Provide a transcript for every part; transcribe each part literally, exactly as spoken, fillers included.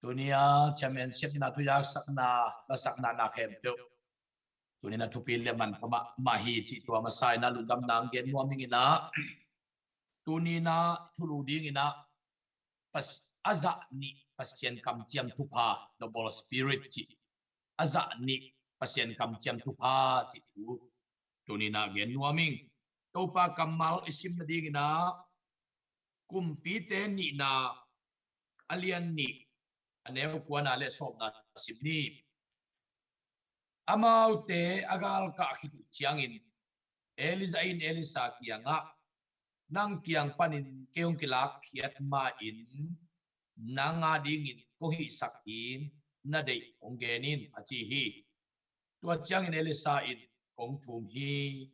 Tuni a chairman sepna, thuyaksakna, lasakna na khempeuh tuni na thupi le manpha mahmah hi cih tua masa in a lungdamna gen nuam ing in a, tuni na thulu ding in a, a zah nih Pasian kamciam thupha, double spirit cih, a zah nih Pasian kamciam thupha cih thu tuni na gen nuam ing. Topa kammal i sim nading in a, Kumpite nihna a lian nih, a neu kuana le sawmna sim ni. Amaute a galkah khit uh ciangin Elijah in Elisha kiangah, nang kiang panin kei hong kilakkhiat ma-in nang a dingin kong hihsak ding na deih hong gen in, a ci hi. Tua ciangin Elisha in, kong thum hi,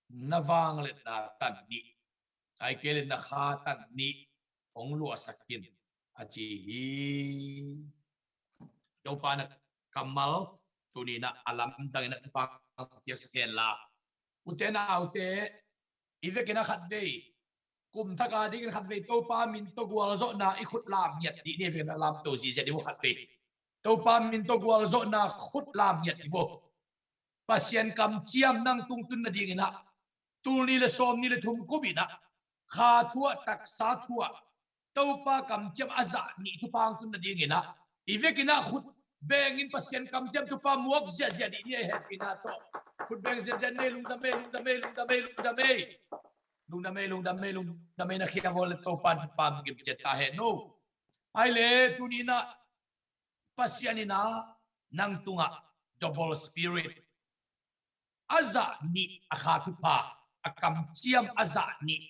na vangliatna tan nih, ai kei le na kha tan nih hong luahsak in, a ci hi. Topa na kammal tuni na a lamdang in a thupha piaksak hen la. Ute naute, i vekin a khatvei, kum thak a dingin khatvei Topa min tawh gualzawhna i khut lam ngiat dih ni, i vekin a lamto zizia dih uh khatvei. Topa min tawh gualzawhna khut lam ngiat dih uh. Pasian kamciam nang tung tun nading in a, tul nih le sawm nih le thum kum in a, kha thuah, taksa thuah, Topa kamciam a zah nih thupha hong tun nading in a, i vekin a khut bengin Pasian kamciam thupha muak ziahziah dih ni, a hehpihna tawh. Khut beng ziahziah ni, lungdam ei, lungdam ei, lungdam ei, lungdam ei. Lungdam ei, lungdam ei, lungdam ei, na khia vua le Topa thupha hong kim ciat ta hen no. Ai le, tuni na Pasian in a nang tungah double spirit, a zah nih a kha thupha, a kamciam a zah nih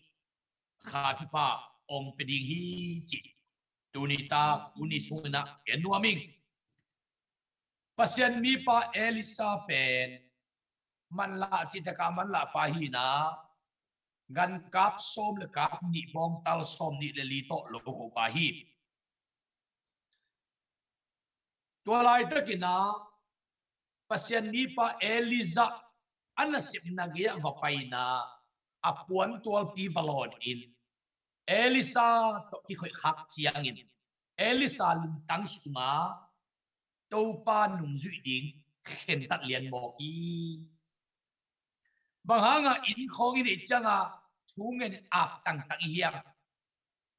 kha thupha hong pia ding hi cih tuni tak, tuni sung in a gen nuam ing. Pasian mipa Elisha pen manlah cih taka manlah pa hi in a, gan kap sawm le kap nih, bawngtal sawm nih le li tawh lo ko pa hi. Tua laitak in a Pasian mipa Elijah a nasepna gei ah va pai in a, a puantualpi va lawn in, Elisha tawh kikhoih khak ciangin, Elisha lungtang sungah Topa nungzuih ding khentat lian mawk hi. Bang hanga inn khawng i neih cianga thungen ap tangtang i hiam?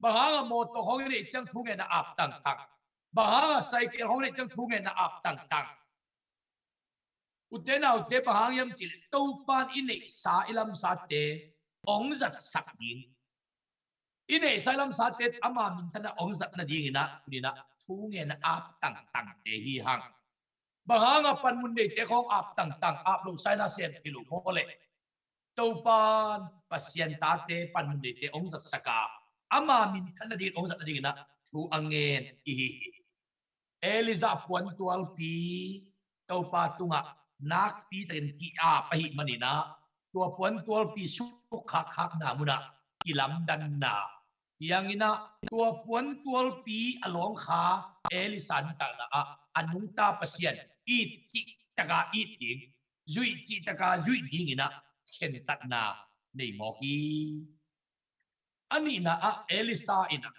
Bang hanga mawtaw khawng i neih ciang thungen a ap tangtang? Bang hanga cycle khawng i neih ciang thungen a ap tangtang? Ute naute, bang hang hiam cihleh Topan i neihsa i lamsate hong zatsak ding, i neihsa i lamsate ama minthanna hong zat nadingin a, tuni in a thungen a ap tangtangte hi hang. Bang hanga panmun neite khawng ap tangtang, ap lo sa in a sem thei lo maw leh? Topan Pasian tate panmun neite hong zatsak a, ama minthan nadingin hong zat nadingin a thu a ngen i hi hi. Elijah puantualpi Topa tungah nakpi takin ki-ap ahih manin a, tua puantualpi sukkhakkhakna munah kilamdanna. Ciangin a tua puantualpi a lawngkha Elisha nuntakna ah a nungta Pasian it cih taka it ding, zuih cih taka zuih dingin a khentatna nei mawk hi. A nihna ah Elisha in a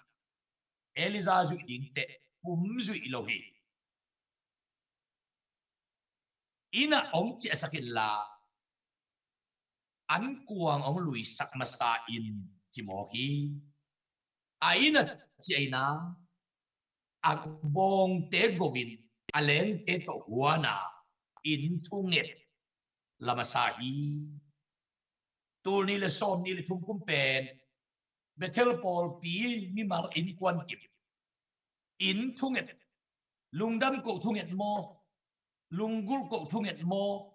Elijah zuih ding teh pum zuih lo hi. Inn ah hong ciahsak inla, ankuang hong luisak masa in ci mawk hi. A inn ah ciah in a, a bawngte go in, a lengte tawh huan a, inn thunget la masa hi. Tul nih le sawm nih le thum kum pen Bethel pawlpi mimal innkuan kip, inn thunget, lungdam koh thunget maw, lunggulh koh thunget maw,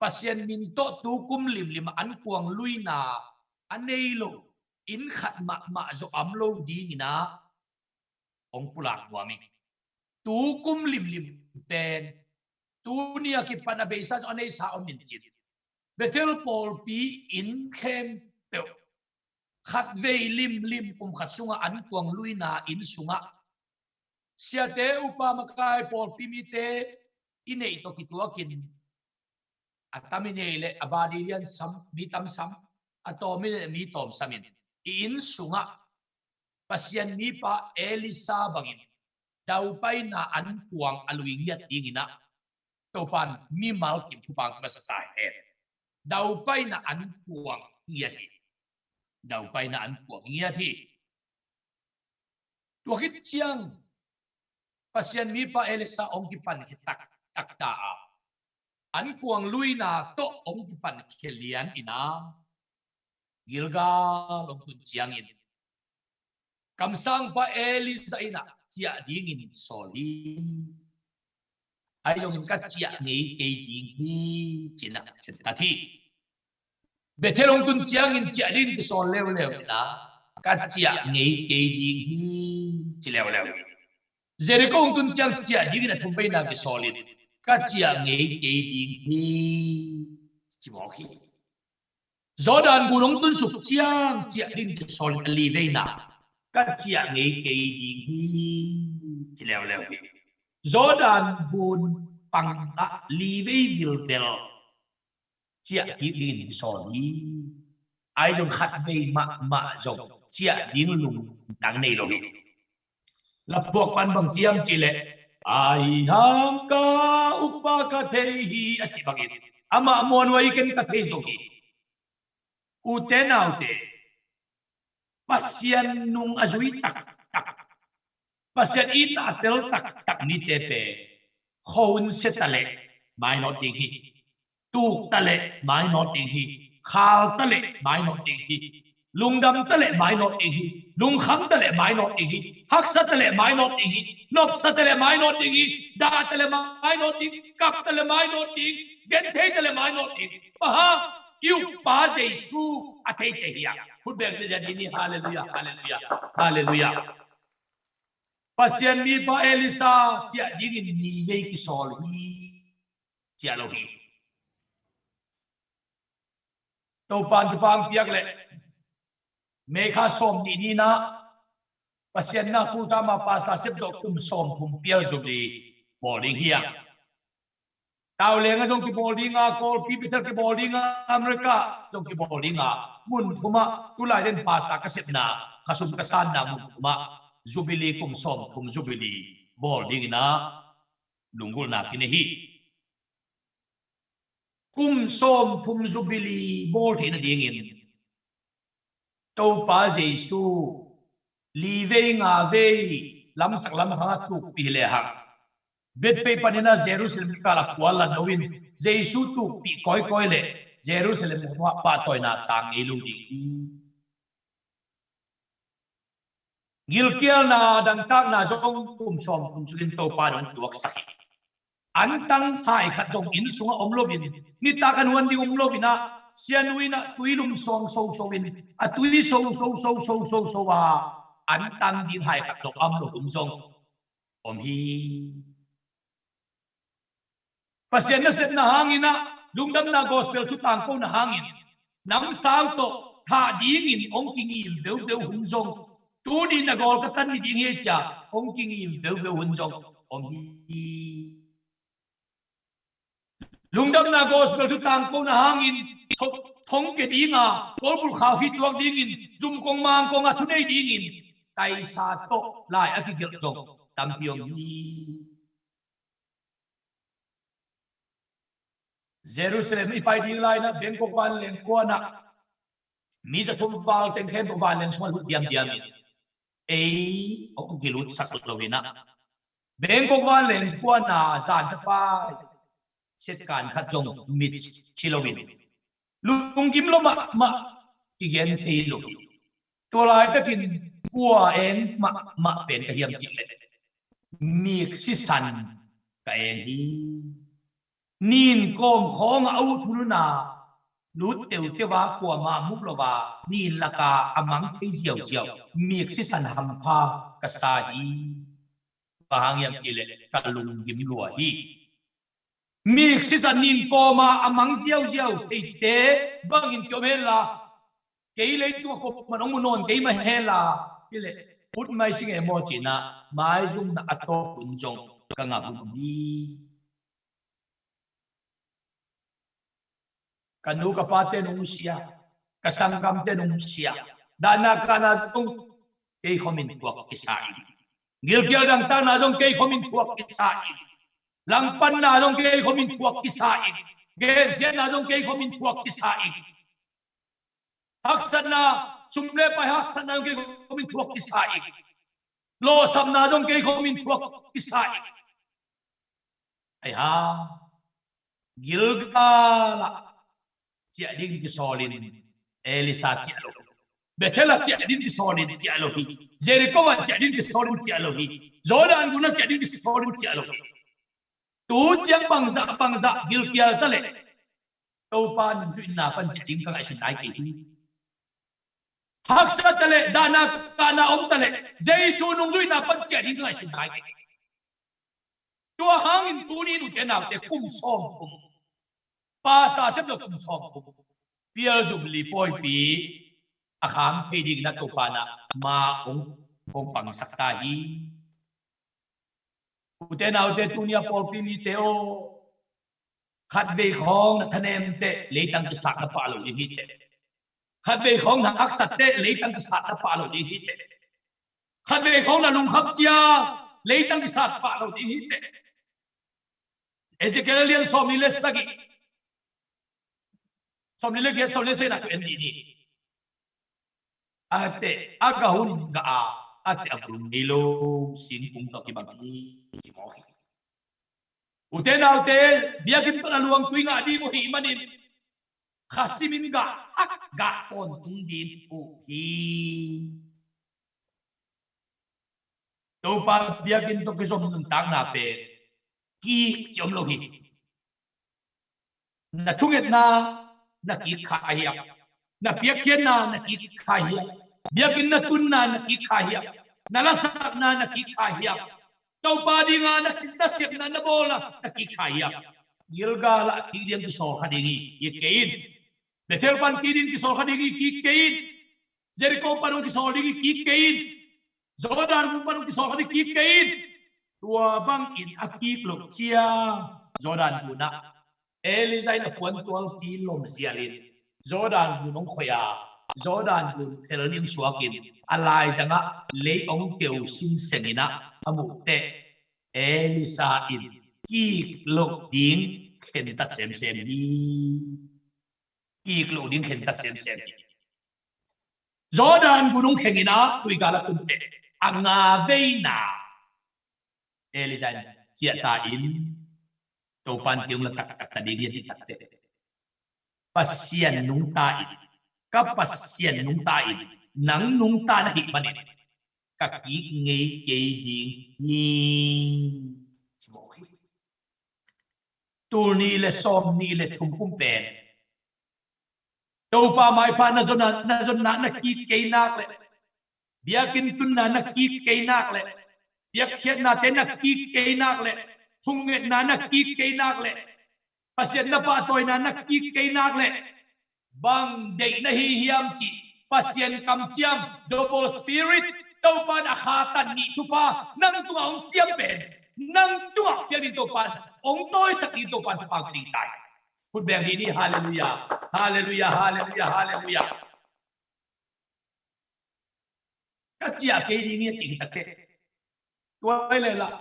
Pasian min tawh tukum limlim a ankuang luina a nei lo inn khat mahmah zawh om lo dingin a hong pulak nuam hi. Tukum limlim pen tuni a kipan a beisa zong a neisa om in cin, Bethel pawlpi inn khempeuh khatvei limlim kum khat sungah ankuang luina inn sungah siate, upa, makai, pawlpi mite i neih tawh kituakin, a tam i neih leh a badi lian sam, mi tam sam, a tawm i neih leh mi tawm sam in, i inn sungah Pasian mipa Elisha bangin daupaina ankuang a lui ngiat dingin ah Topan mimal kim thupha hong pia masa ta hen. Daupaina ankuang ngiat hi. Daupaina ankuang ngiat hi. Tua khit ciang Pasian mipa Elisha hong kipankhia taktak ta a, ankuang luina tawh hong kipankhia lian in ah Gilgal hong tun ciangin kamsangpa Elijah in ah ciah dingin sawl hi. Ahi zongin ka ciah ngei kei ding hi, ci-in ah khentat hi. Bethel hong tun ciangin ciah dingin kisawl leuleu in ah ka ciah ngei kei ding hi, ci leuleu hi. Jericho hong tun ciang ciah dingin a thumveina kisawl in ka ciah ngei kei ding hi, ci mawk hi. Jordan gun hong tun suk ciang ciah dingin kisawl in a liveina ka ciah ngei kei ding hi, ci leuleu hi. Jordan gun pang ah livei vilvel ciah kik dingin kisawl hi. Ahi zong khatvei mahmah zong ciah ding lungtang nei lo hi. Laphuak pan bang ci hiam cih leh, "Ahi hang ka ukpa ka thei hi," a cih bangin, "Amah muan uh ahi ken ka thei zo hi." Ute naute, Pasian nung a zui taktak, Pasian itna a tel taktak mite pen khua hun sia ta leh mainawt ding hi. Tuk ta leh mainawt ding hi. Khal ta leh mainawt ding hi. Lungdam ta leh mainawt ding hi. Lungkham ta leh mainawt ding hi. Haksa ta leh mainawt ding hi. Nopsa ta leh mainawt ding hi. Dah ta leh mainawt ding. Kap ta leh mainawt ding. Genthei ta leh mainawt ding. Bang hang, i ukpa Jesu a theite hi a. Khut beng ziahziah ni. Halleluiah, halleluiah, halleluiah. Pasian mipa Elisha ciah dingin ni vei kisawl hi, ciah lo hi. Topan thupha hong piak leh May kha sawmnih ni-in ah Pasian na full time a pastor sep zawh kum sawmthum pial Jubilee bawl ding hi a. Tau leng ah zong kibawl ding a, Kawlpi Bethel kibawl ding a, America zong kibawl ding a, mun thum ah, tulai den pastor ka sepna, ka sum ka sanna mun thum ah Jubilee, kum sawmthum Jubilee bawl dingin ah lunggulhna kinei hi. Kum sawmthum Jubilee bawl theihna dingin Topa Jesu li vei nga vei lamsak lam khang a tukpih lehang, Bethphage panin a Jerusalem kikal a kual la no in Jesu tukpih kawikawi leh Jerusalem khua pahtawina sang ngei lo ding hi. Gilkialna dangtakna zong kum sawmthum sungin Topa in hong tuaksak hi. Antang hai khat zong inn sungah om loin, nitak a nuan ding om loin ah, sianu in ah tui lum sawng soso in, a tui soso soso soso a, antang ding hai khat zong om lo hun zong om hi. Pasian nasepna hangin ah, lungdamna gospel thu tangkona hangin namsau tawh thah dingin hong kingim veuveu hun zong, tuni na gawl ka tan ni ding hi cia hong kingim veuveu hun zong om hi. Lungdamna gospel thu tangkona hangin thong, thong ke dinga, kolbul khau hi tuak dingin, zum kong mang konga thunei dingin taisa tawh lai a kigelh zong tampi om hi. Jerusalem i pai ding lai-in ah Bangkok vanleng kuanah mi za thum val teng khempeuh vanleng sungah lut diamdiam in, ei hong kilutsak loin ah Bangkok vanleng kuanah zan ka pai setkan khat zong mit si loin, lunggim lo mahmah, kigen thei lo hi. Tua laitakin kua eng mahmah pen ka hiam cih leh mik sisan ka eng hi. Nin kawm khawng a ut hun hun a lut teuteu a kuamah muh lo a, nin laka a mang thei ziauziau mik sisan hampha ka sa hi. Bang hang hiam cih leh ka lunggim lua hi. Mik sisan nin kawma a mang ziauziau theite bangin kiom henla, kei leitung a kop man hong mu nawn kei mah henla, hi leh ut mai sing e maw cihna, maizumna a tawp hun zong ka ngah hun hi. Ka nu ka pate nung sia, ka sanggamte nung sia, dahna kahna zong kei khomin thuak kisa in. Gilkial dangtakna zong kei khomin thuak kisa ing. Langpanna zong kei khomin thuak kisa ing. Gensiatna zong kei khomin thuak kisa ing. Haksatna, sum le pai haksatna zong kei khomin thuak kisa ing. Lawhsapna zong kei khomin thuak kisa ing. Ai ha, Gilgal ah ciah ding kisawlin Elisha ciah lo. Bethel ah ciah ding kisawlin ciah lo hi. Jericho ah ciah ding kisawlin ciah lo hi. Jordan gun ah ciah ding kisawlin ciah lo hi. Tu ciang bangzah bangzah gilkial ta leh Topa nungzuihna pan ciah ding ka ngaihsun nai kei hi. Haksa ta leh, dahna kahna om ta leh, Jesu nungzuihna pan ciah ding ka ngaihsun nai kei hi. Tua hangin tuni nute naute kum sawm kum, pastor sem lo kum sawm kum, pial zubli pawipi a kham thei dingin a Topa na ma ong, ong pangsak ta hi. Ute naute, tuni a pawlpi mite aw, khatvei khawng na thanemte leitang kisat na pah lo ding hi teh. Khatvei khawng na haksatte leitang kisat na pah lo ding hi teh. Khatvei khawng na lungkham cia leitang kisat pah lo ding hi teh. Ezekiel lian sawmli le sagih, sawmli le giat, sawmli le sagih na su en dih ni. A teh a gah hun in gah a, a teh a vul ngei lo singkung tawh kibang hi, ci mawk hi. Ute naute, biakinn pan a luang tui ngah ding uh hih manin kha simin gah thak, gah tawntung ding uh hi. Topa biakinn tawh kizom nuntakna pen kik ci om lo hi. Na thungetna na kik kha hiam? Na piakkhiatna na kik kha hiam? Biakinn na tunna na kik kha hiam? Na lasakna na kik kha hiam? Topa dinga na, na sepna na bawlna na kik kha hiam? Gilgal ah kik ding kisawl kha ding hi, kik kei in. Bethel pan kik ding kisawl kha ding hi, kik kei in. Jericho pan hong kisawl ding hi, kik kei in. Jordan gun pan hong kisawl kha ding, kik kei in. Tua bangin a kik loh ciang Jordan gun ah Elijah in a puantualpi lom zialin Jordan gun hong khoih a, Jordan gun phel ning suakin a laizangah lei hong keu singsengin ah a muhteh Elisha in kik loh ding khentat semsem hi. Kik loh ding khentat semsem hi. Jordan gun hong khengin ah tuigal a tunteh a nga veina Elijah in ciah ta in, Topa in kei hong la taktak ta ding hi a cih takteh, Pasian nungta in, ka Pasian nungta in, nang nungta na hih manin ka kik ngei kei ding hi, ci mawk hi. Tul nih le sawm nih le thum kum pen Topa maipha na zonna, na zonna na kik kei nak leh, biakinn tunna na kik kei nak leh, piakkhiatnate na kik kei nak leh, thungetna na kik kei nak leh, Pasian na pahtawina na kik kei nak leh, bang deih na hi hiam cih, Pasian kamciam, double spirit, Topa in a khatan nih thupha nang tungah hong ciam pen, nang tungah piak ding Topa in hong tawisak ding Topa in thupha hong pia ding hi. Khut beng dih ni. Halleluiah. Halleluiah, halleluiah, halleluiah. Ka ciah kei ding hi a cih hi takteh, tua hi leh lah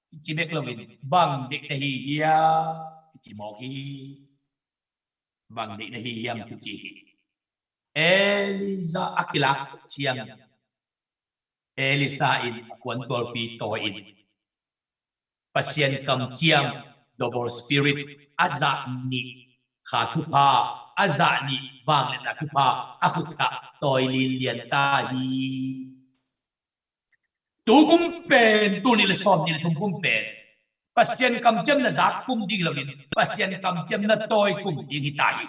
kici bek loin bang deih na hi hiam kici mawk hi. Bang deih na hi hiam kici hi. Elijah a kilak ciang Elisha in a puantualpi tawi in Pasian kamciam, double spirit, a zah nih kha thupha, a zah nih vangliatna thupha a khutah tawi linlian ta hi. Tu kum pen, tul nih le sawm nih le thum kum pen Pasian kamciam na zak kum ding hi loin, Pasian kamciam na tawi kum ding hi ta hi.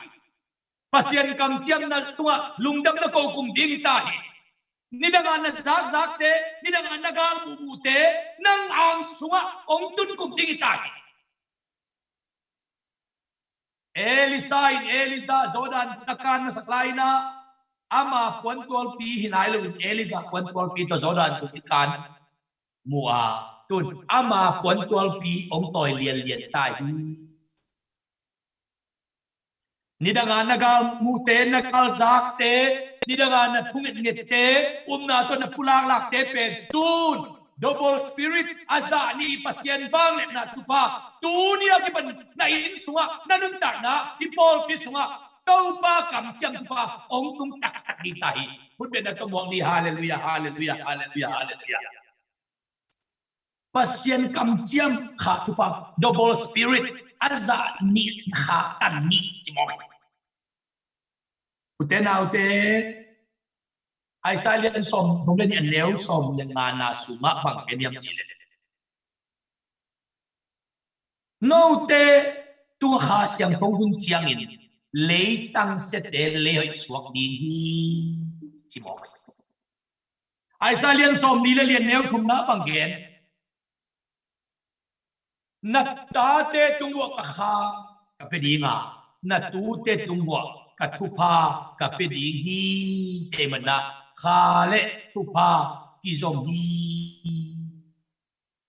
Pasian kamciamna tungah lungdam na ko kum ding hi ta hi. Nidangah na zakzakte, nidangah na galmuhmuhte nang ang sungah hong tun kum ding hi ta hi. Elisha in Elijah Jordan gun a kan masak lai-in ah, ama puantualpi hi nai loin Elijah puantualpi tawh Jordan gun kikan mu a, tun ama puantualpi hong tawi lianlian ta hi. Nidangah na galmuhte, na galzakte, nidangah na thungetngette, upna tawh na pulaklakte pen tun double spirit, a zah nih Pasian vangliatna thupha, tuni a kipan na inn sungah, na nuntakna, i pawlpi sungah Topa kamciam thupha hong tung taktak ding ta hi. Khut beng na tawh muak ni. Halleluiah, halleluiah, halleluiah, halleluiah. Pasian kamciam kha thupha, double spirit, a zah nih kha tan nih ci mawk hi. Ute naute, Isaiah lian sawm thum le nih, a neu sawm le ngana sungah bang gen hiam cih leh, note tungah Kha Siangtho tun ciangin leitang siate lei hoih suak ding hi, ci mawk hi. Isaiah lian sawmli le lian neu thumna bang gen, na tate tung uah ka kha ka pia ding a, na tute tung uah ka thupha ka pia ding hi, ci ahih manin kha le thupha kizom hi,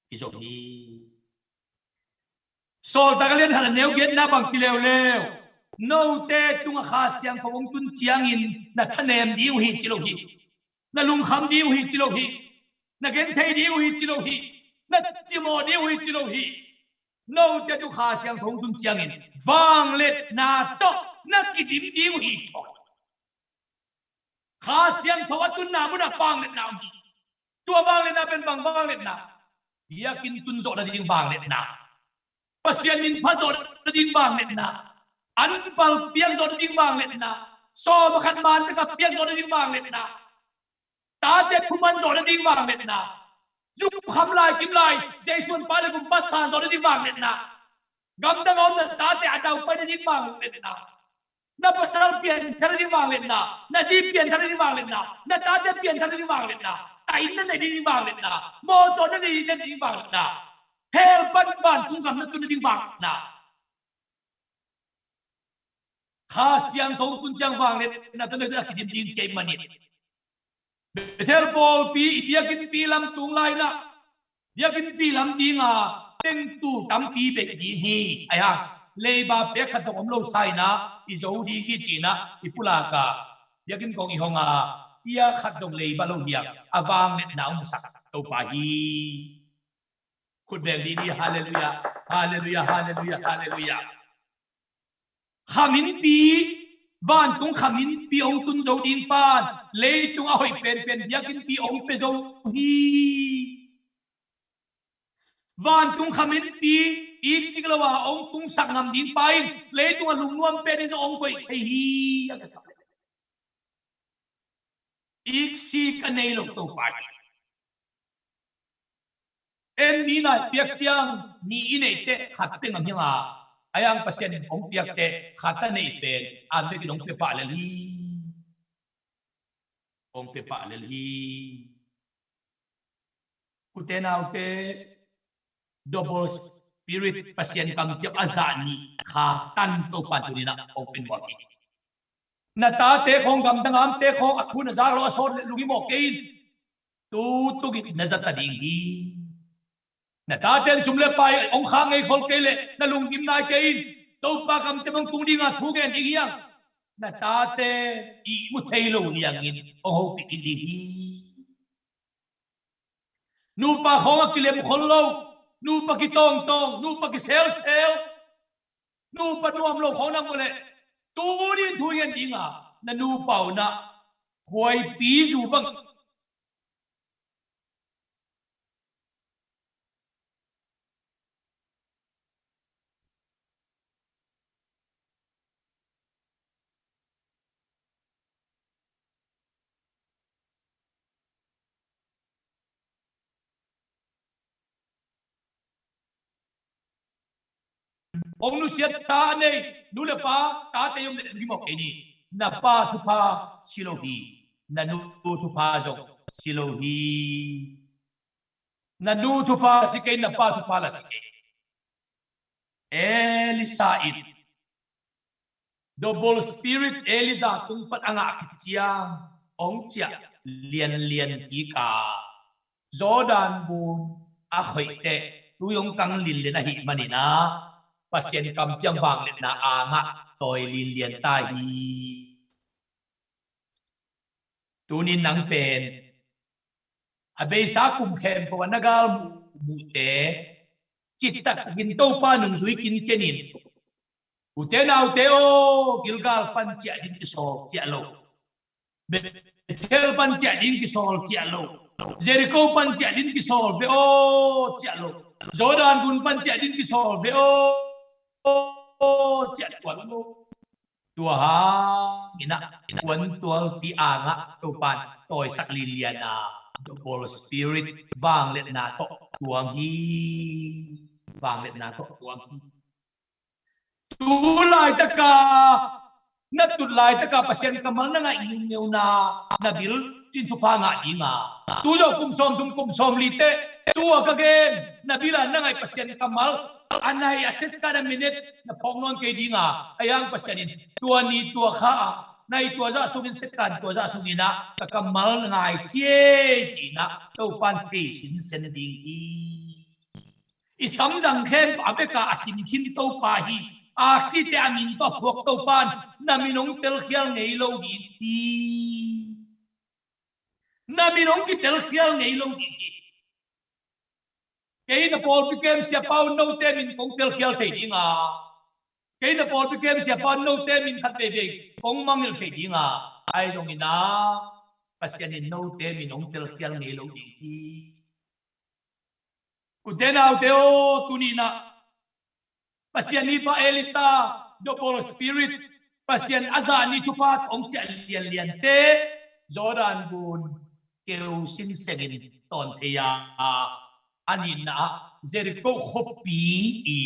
kizom hi. Sawltak a lian khat a neu giatna bang ci leuleu, note tungah Kha Siangtho hong tun ciangin na thanem ding uh hi ci lo hi. Na lungkham ding uh hi ci lo hi. Na genthei ding uh hi ci lo hi. Na cimawh ding uh hi ci lo hi. Note tungah Kha Siangtho hong tun ciangin vangliatna tawh na kidim ding uh hi ci lo hi. Kha Siangtho a tunna munah vangliatna om hi. Tua vangliatna pen bang vangliatna? Biakinn tun zawh nading vangliatna. Pasian min phat zawh nading vangliatna. Anpal piak zawh nading vangliatna. Sawm a khat man teka piak zawh nading vangliatna. Tate thuman zawh nading vangliatna. Zuk kham lai kim lai Jesu in pa le kumpa san zawh nading vangliatna. Gamdang a om na tate a daupai nading vangliatna. Na pasal pianthak nading vangliatna, na zi pianthak nading vangliatna, na tate pianthak nading vangliatna, taina nei ding vangliatna, mawtaw na nei ding vangliatna, hell pan vantung gam na tun nading vangliatna. Kha Siangtho tun ciang vangliatna tawh na kidim ding ci ahih manin Bethel pawlpi i biakinnpi lam tung lai-in ah, biakinnpi lam dinga tengtu tampi bei ding hi. Ahi hang leiba pek khat zong om lo sa-in ah i zo ding hi ci-in ah i pulak a, biakinn kong i hong a, tia khat zong leiba lo hi a, a vangliatna hong sak Topa hi. Khut beng dih ni. Halleluiah, halleluiah, halleluiah, halleluiah. Khaminpi, vantung khaminpi hong tun zo ding pan leitung a hoih penpen biakinnpi hong pia zo hi. Vantung khaminpi iksik lo a hong tungsak ngam ding pa in leitung a lungnuam pen in zong hong koih thei hi, a ka sak. Iksik a nei lo Topa hi. En ni nai piak ciang ni i neih teh khat pia ngam hi hang a, ahi hang Pasian in hong piak teh khat a neih pen a vekin hong pia pah lel hi. Hong pia pah lel hi. Ute naute, double spirit, Pasian kamciam a zah nih kha tan Topa in tuni-in ah hong pia nuam hi. Na tate khawng gamdang a omte khawng a thu na zak lo a sawt leh lunghimawh kei in. Tutuk in na za ta ding hi. Na tate in sum le pai hong khak ngei khol kei leh na lungkim nai kei in. Topa kamciam hong tung dinga thu gen ding hi hang. Na tate ihmu thei lo liangin hong hopih kik ding hi. Nupa khawng a kilem khol lo, nupa kitawngtawng, nupa kiselsel, nupa nuam lo khawng nang uh leh tuni in thu i gen ding a, na nupa un ah khuaipi zu bang hong nusiat sa a nei nu le pa, tate i om leh lunghimawh kei ni. Na pa thupha si lo hi. Na nu thupha zong si lo hi. Na nu thupha si kei, na pa thupha la si kei. Elisha in double spirit Elijah tung pan a ngah khit ciang hong ciah lianlian kik a, Jordan bung a khoih teh tui hong kang linlen ahih manin ah Pasian kamciam vangliatna a ngah tawi linlian ta hi. Tuni nang pen A beisa kum khempeuh a na gal muhmuhte, cittak takin Topa nungzui kinkenin, ute naute aw, Gilgal pan ciah ding kisawl ciah lo. Bethel pan ciah ding kisawl ciah lo. Jericho pan ciah ding kisawl ve aw ciah lo. Jordan gun pan ciah ding kisawl ve aw ciah tuan lo. Tua hangin ah puantualpi angah Topan tawisak lilian a double spirit vangliatna tawh tuang hi. Vangliatna tawh tuang hi. Tu laitaka na tut laitaka Pasian kammal na ngaih ngiungeuna na bil in thupha ngah dinga, tu zawh kum sawmthum kum sawmli teh tua ka gen na bila na ngaih Pasian kammal a nai a second a minute na phawk nawn kei dinga, a yang Pasian in tua ni tua kha a nai tua zah sungin second tua zah sungin ah ka kammal na ngai ciei ci-in ah Topan thei sinsen ding hi. I samzang khempeuh a beka a sim khin Topa hi. Aksite a min tawh a phuak Topan na min hong telkhial ngei lo ding hi. Na min hong kitelkhial ngei lo ding hi. Kei na pawlpi kem siapa un note min kong telkhial thei dinga, kei na pawlpi kem siapa un note min khat veivei kong mangngilh thei dinga, ahi zongin ah Pasian in note min hong telkhial ngei lo ding hi. Ute naute aw, tuni-in ah Pasian mipa Elisa, double spirit, Pasian a zah nih thupha tawh hong ciah lianliante Jordan gun keu sinsengin tawn thei a, a nihna ah Jericho khuapi i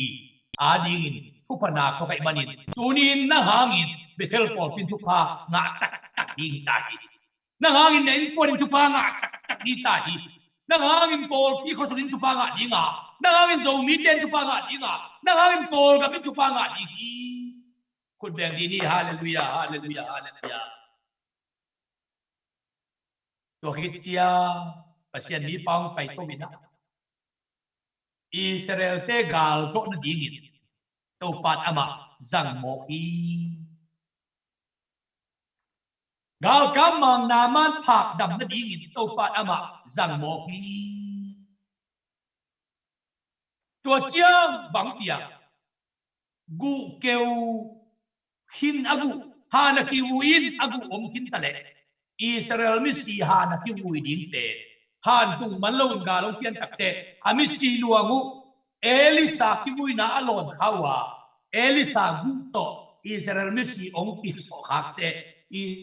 adingin thupha nak suak ahih manin tuni-in nang hangin Bethel pawlpi in thupha ngah taktak ding hi ta hi. Nang hangin na innkuan in thupha ngah taktak ding ta hi. Nang hangin pawlpi khuasung in thupha ngah dinga, nang hangin Zomite in thupha ngah dinga, nang hangin Kawlgam in thupha ngah ding hi. Khut beng dih ni. Halleluiah, halleluiah, halleluiah. Tua khit ciang Pasian mipa hong pai to in ah Israelte gal zawh nadingin Topan amah zang mawk hi. Galkap mang Naaman phak dam nadingin Topan amah zang mawk hi. Tua ciang bang piang, guh keu khin a guh, han a kivui in a guh om khin ta leh Israel misi han a kivui dingte, han tung man loin gal hong pian takteh a misi luang uh Elisa kivuina a lawn kha uh a, Elisa guh tawh Israel misi hong kisawhkhak teh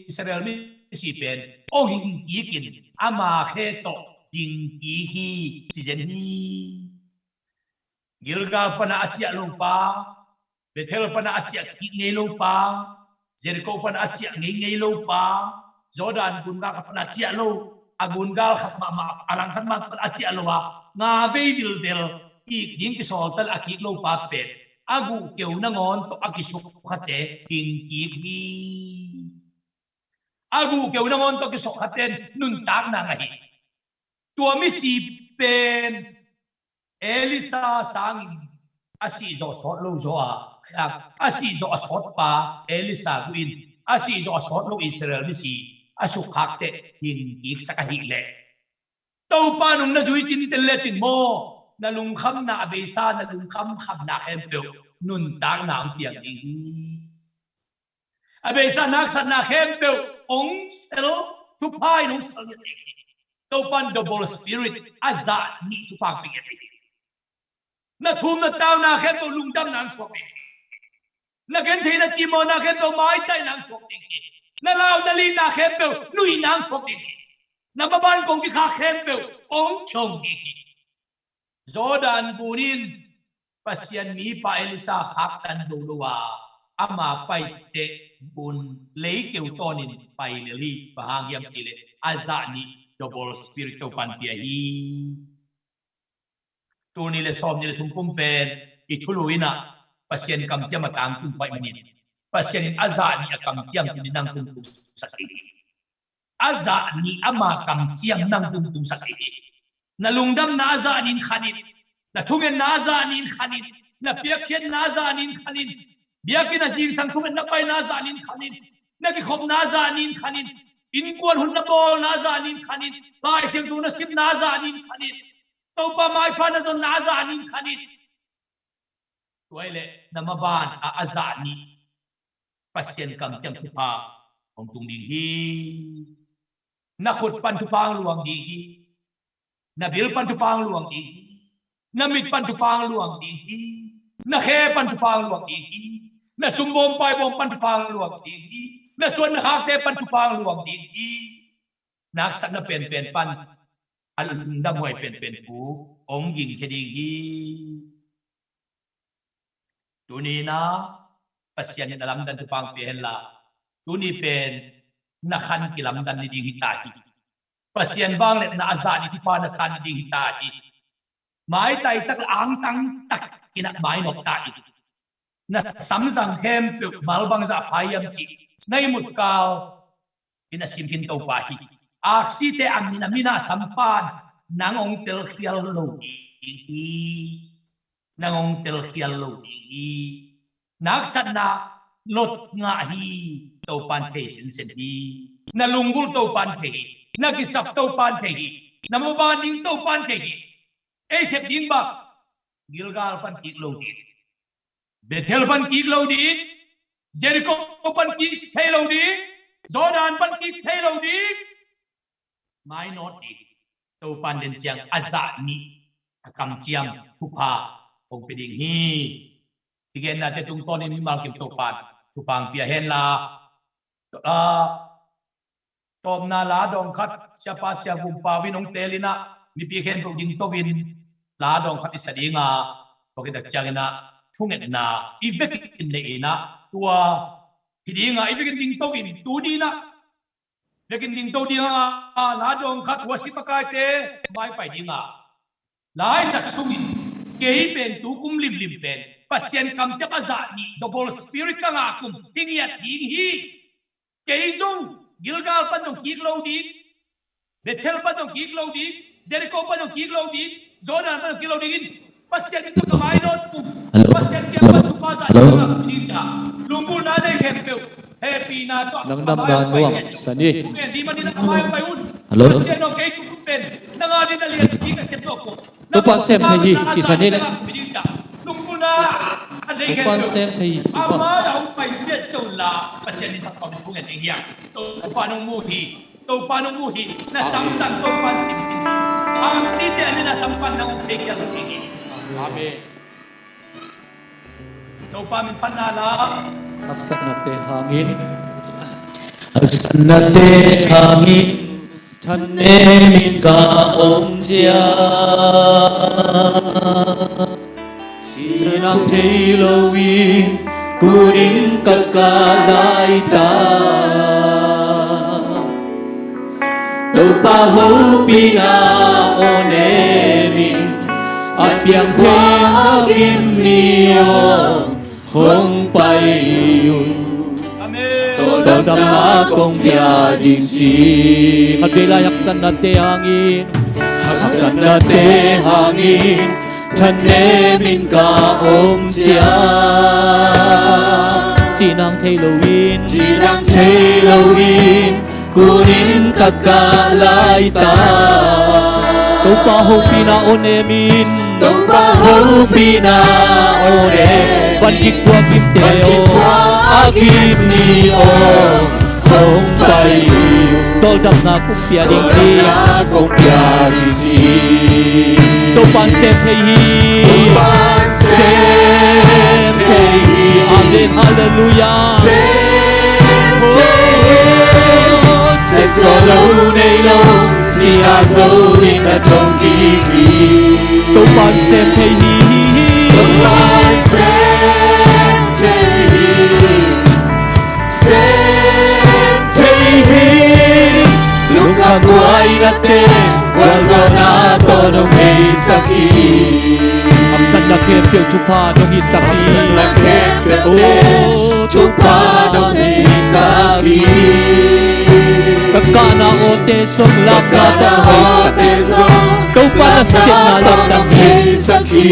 Israel misi pen hong hing kikin ama khe tawh ding kik hi, ci zen hi. Gilgal pana a ciah lo pa, Bethel pana a ciah kik ngei lo pa, Jericho pana a ciah ngei ngei lo pa, Jordan gun gal khat pana a ciah lo, a gun gal khat mahmah, a lang khat mah pana a ciah lo a, nga vei dildel kik ding kisawltal a kik lo pa pen a guh keu nangawn tawh a kisukkhate hing kik hi. A guh keu nangawn tawh kisukkhate in nuntakna ngah hi. Tua misi pen Elisa sangin a sihzawh sawt lo zaw a, a sihzawh a sawt pa Elisa guh in a sihzawh a sawt lo Israel misi a sukkhak teh hing kiksak ahih leh Topa nung na zui cinten lecin maw, na lungkhamna a beisa, na lungkham khamna khempeuh nuntakna hong piang ding hi. A beisa haksatna khempeuh hong sel, thupha in hong sel ngiat ding hi. Topan double spirit a zah nih thupha hong pia ngiat ding hi. Na thum na tauna khempeuh lungdamna hong suak ding hi. Na gentheihna cimawhna khempeuh maitaihna hong suak ding hi. Na lau na lina khempeuh nuihna hong suak ding hi. Na maban kong kikhak khempeuh hong khiawm ding hi. Jordan gun in Pasian mipa Elisa khaktan zo lo a, ama paiteh gun leikeu tawnin pai lel hi. Bang hang hiam cihleh a zah nih double spirit Topan pia hi. Tul nih le sawm nih le thum kum pen i thulu in ah Pasian kamciam a tangtun paih manin Pasian in a zah nih a kamciam tuni nang tung tungsak hi. A zah nih ama kamciam nang tung tungsak hi. Na lungdamna a zah nih in khan in, na thungetna a zah nih in khan in, na piakkhiatna a zah nih in khan in, biakinn a zingsang thungetna paina a zah nih in khan in, na kikhopna a zah nih in khan in, Innkuan hun na bawlna a zah nin khan in, Lai Siangtho na simna a zah nin khan in, Topa maipha na zonna a zah nin khan in, tua ahih leh na maban a a zah nih Pasian kamciam thupha hong tung ding hi. Na khut pan thupha hong luang ding hi. Na bil pan thupha hong luang ding hi. Na mit pan thupha hong luang ding hi. Na khe pan thupha hong luang ding hi. Na sumbawm paibawm pan thupha hong luang ding hi. Na suan na khakte pan thupha hong luang ding hi. Na haksatna penpen pan a lungdamhuai penpen thu hong gingkhia ding hi. Tuni-in ah Pasian in a lamdang thupha hong pia henla, tuni pen na khan kilamdang ni ding hi ta hi. Pasian vangliatna a zah ni thupha na san ni ding hi ta hi. Maitai tak le angtang tak in ah mainawt ta in. Na samzang khempeuh mal bangzah a pha hiam cih na ihmut kal in a sim khin Topa hi. Aksite ang in a mina sampan nang hong telkhial lo ding hi. Nang hong telkhial lo ding hi. Na haksatna lot ngah hi. Topan thei sinsen hi. Na lunggulh Topan thei hi. Na kisap Topan thei hi. Na maban ding Topan thei hi. Ei sep ding bang Gilgal pan kik lo ding, Bethel pan kik lo ding, Jericho pan kik thei lo ding, Jordan pan kik thei lo ding. Mainawt ding. Topan den ciang a zah nih a kamciam thupha hong pia ding hi. Hi gennate tungtawnin mimal kim Topan thupha hong pia henla, ah, tawpna la dawng khat Siapa Sia Vum Pau in hong teel in ah, mipi khempeuh dingto in la dawng khat i sa ding a, tua khit tak ciangin ah thungetna i vekin nei in ah, tua hi ding a, i vekin dingto in tu ni in ah vekin dingto ding a, la dawng khat huasi pakaite mai pai ding a, laisak sungin kei pen tu kum limlim pen Pasian kamciam a zah nih double spirit ka ngah kum hi ngiat ding hi. Kei zong Gilgal pan zong kik lo ding, Bethel pan zong kik lo ding, Jericho pan zong kik lo ding, Jordan pan zong kik lo ding in, Pasian in ka mainawt kum, Pasian kiang pan thupha zah ding ka ngah ding cia. Lunggulhna nei khempeuh hehpihna tawh nang nam dan nuam sa ni. Pasian aw kei tu kum pen nang a ding a lian ding ka sem tawh ko. Topan sem thei hi, ci sa ni le. Topan sem thei hi, ci pa. Ama la hong pai siat to la, Pasian in takpam thu ngen ding hiam? Topa nong mu hi, Topa nong mu hi, na sampan Topan sim thei hi. Aksite a min a sampan nang hong thei khial ding hi. Amen. Topa min phatna la. Haksatnate hangin. Haksatnate hangin. Thanem in ka om ciang, cinang thei loin kunin ka kah laitak. Topa hopihna aw nem in, a piang thei a gim ni aw. Hong pai uh. Amen. Tawldamna kong pia ding ci. Khat vei lai. Haksatnate hangin. Haksatnate hangin. Thanem in ka om ciang, cinang thei loin. Cinang thei loin. Kunin ka kah laitak. Topa hopihna aw nem in. Topa hopihna aw nem in. Van kik pua gimte aw. Van kik pua gim ni aw. Hong pai uh. Tawldamna kong pia ding ci. Tawldamna kong pia ding ci. Topan sem thei hi. Topan sem thei hi. Amen. Halleluiah. Sem thei hi. Sem zo lo nei lo, sihna zo in a thong kik hi. Topan sem thei hi. Topan sem thei hi. Sem thei hi. Lungkham buainate, gualzawhna tawh nong heisak hi. Haksatna khempeuh thupha nong hisak hi. Haksatna khempeuh te, oh, thupha nong heisak hi. Ka kahna awte zong la ka kahna awte zong Topa na sepna lamdang hi.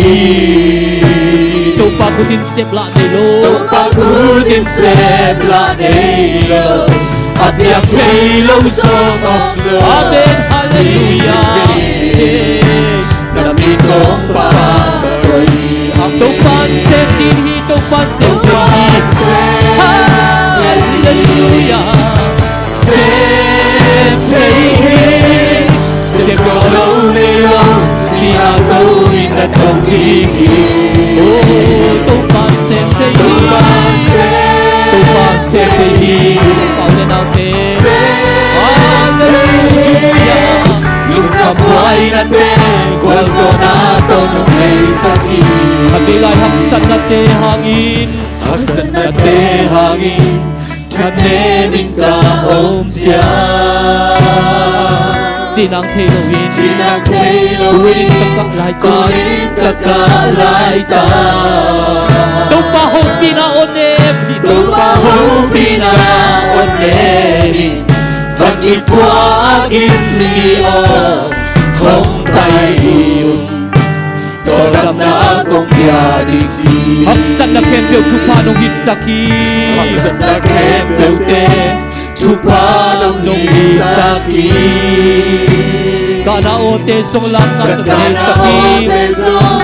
Topa khut in sep lah nei lo. Topa khut in sep lah nei lo. A piang thei lo zong om lo. Amen. Halleluiah. Na min kong phat hi. Topa'n sem ding hi. Topa'n sem ding hi. Halleluiah. Sem thei hi. Sem zo lo nei lo. Sihna zo in a thokik hi. Oh, Topa'n sem thei hi. Topa'n sem thei hi. Pau le naute. Halleluiah. Lungkham buainate gualzawhna tawh nong heisak hi. A vei lai haksatnate hangin. Haksatnate hangin thanemin ka om ciang. Cinang thei loin. Cinang thei loin. Kua'n ka kah lai ta. Kua'n ka kah lai ta. Topa hopihna aw ne. Topa hopihna aw ne. Van i pua a gim ni aw hong pai in. Tawldamna kong pia ding ci. Haksatna khempeuh thupha nong hisak hi. Haksatna khempeuhte thupha nong hisak hi. Kahna awte zong lamna tawh nong heisak hi. Kahna awte zong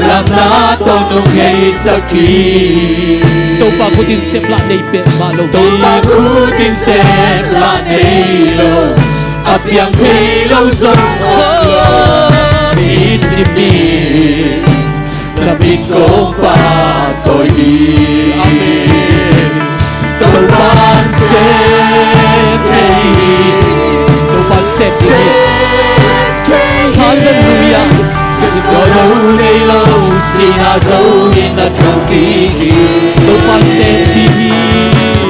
lamna tawh nong heisak hi. Topa khut in sem lah nei peuhmah lo hi. Topa khut in sem lah nei lo. A piang thei lo zong om lo. Mi simin na min kong pahtawi hi. Amen. Topa'n sem thei hi. Topa'n sem thei hi. Sem thei hi. Halleluiah. Sem zo lo nei lo, sihna zo in a thokik hi. Topa'n sem thei hi.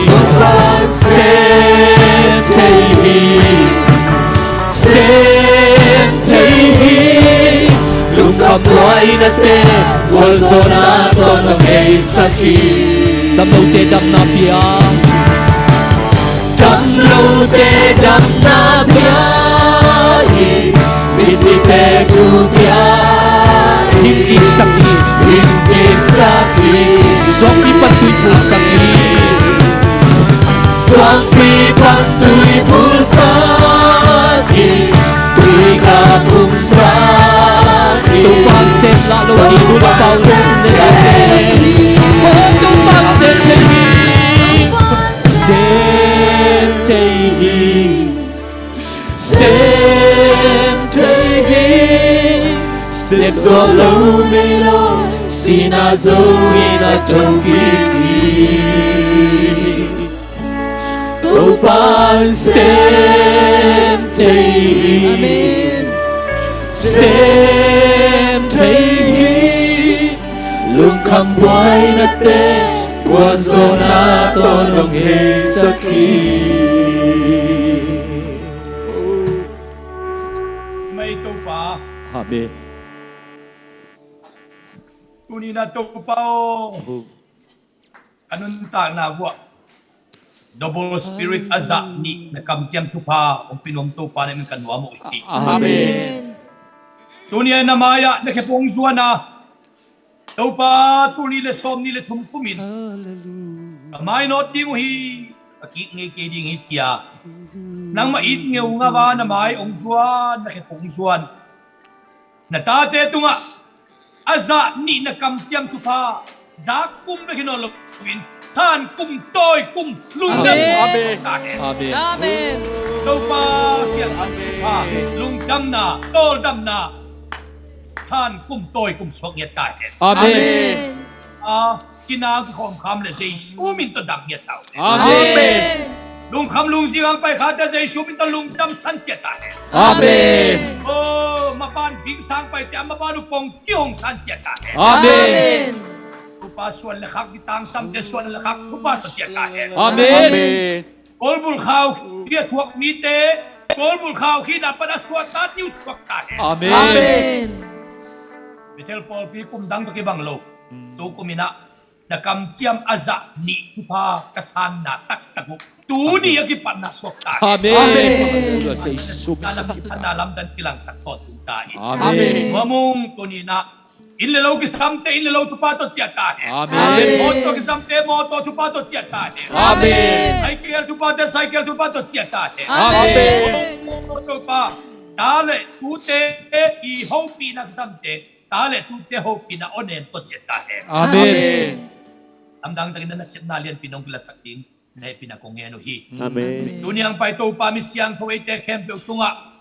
Topa'n sem thei hi. Sem thei hi. Lungkham buainate gualzawhna tawh nong heisak hi. Damlote damna pia. Damlote damna pia hi. Misite thu pia hi. Hing kiksak hi. Hing kiksak hi. Suangpi pan tui pulsak hi. Suangpi pan tui pulsak hi. Tui kha pumsak hi. Topa'n sem lah lo hi. Topa'n sem thei hi. Oh, Topa'n sem thei hi. Sem thei hi. Sem thei hi. Sem zo lo nei lo, sihna zo in a thokik hi. Topa'n sem thei hi. Amen. Sem thei hi. Lungkham buainate gualzawhna tawh nong heisak hi. Mai Topa. Amen. Tuni-in ah Topa aw, ka nuntakna vuah double spirit a zah nih na kamciam thupha hong pia nuam Topa na min ka nuam uh hi. Amen. Tuni-in na mai-ah na khe pong zuan a, Topa, tul nih le sawmnih le thum kumin ka mai nawt ding uh hi, ka kik ngei kei ding hi ci-a nangmah it ngeu ngau a na mai hong zuan, na khe pong zuan na tate tungah a zah nih na kamciam thupha zak kum bek hi nawn loin san kum, tawi kum, lungdam kum suak ta hen. Amen. Amen. Topa kiang thupha, lungdamna, tawldamna san kum, tawi kum suak ngiat ta hen. Amen. A cina kikhawm kham le Jesu min tawh dam ngiat ta hen. Amen. Lungkham lungzing hong pai khate Jesu min tawh lungdam san ciat ta hen. Amen. Oh, mapan bingsang paite a mapan uh kong kihong san ciat ta hen. Amen. Thupha suan le khak, kitangsamte suan le khak thupha tawh ciat ta hen. Amen. Kawlbul khau khia thuak mite, kawlbul khau khina pan a suakta ding uh suak ta hen. Amen. Bethel pawlpi kum dang tawh kibang lo, tu kum in ah na kamciam a zah nih thupha ka sanna taktak uh tuni a kipat na suak ta hen. Amen. Amen. Jesu min a lam, a lamdan kilangsak tawntung ta in. Amen. Nuam ung, tuni in ah Inn le lo kisamte inn le lo thupha tawh ciah ta hen. Amen. Mawtaw kisamte mawtaw thupha tawh ciah ta hen. Amen. Cycle thuphate cycle thupha tawh ciah ta hen. Amen. Topa, ta le tute i hopihna kisamte ta le tute hopihna awnem tawh ciah ta hen. Amen. Lamdang takin na nasepna lianpi nong kilatsak ding na hehpihna kong ngen uh hi. Amen. Tuni a hong pai Topa, mi siangtho eite khempeuh tungah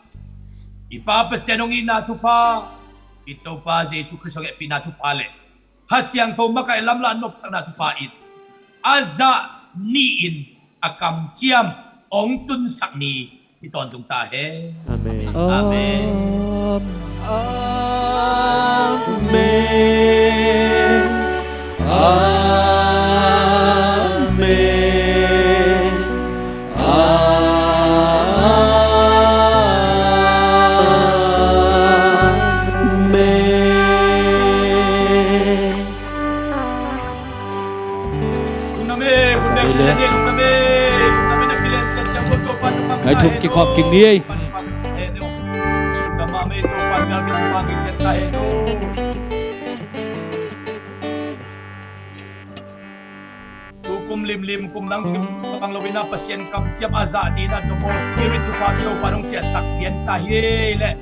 i Pa Pasian hong itna thupha, i Topa Jesu Khrist hong hehpihna thupha le Kha Siangtho makaih lamlahna nopsakna thupha in a zah ni-in a kamciam hong tunsak ni hi tawntung ta hen. Amen. Amen. Amen. Amen. Amen. Ngai thum kikhawm kik ni ei. Tukum limlim kum nang bang lo ina Pasian kamciam a zah ni na double spirit thupha Topa nong ciahsak pian ta hi leh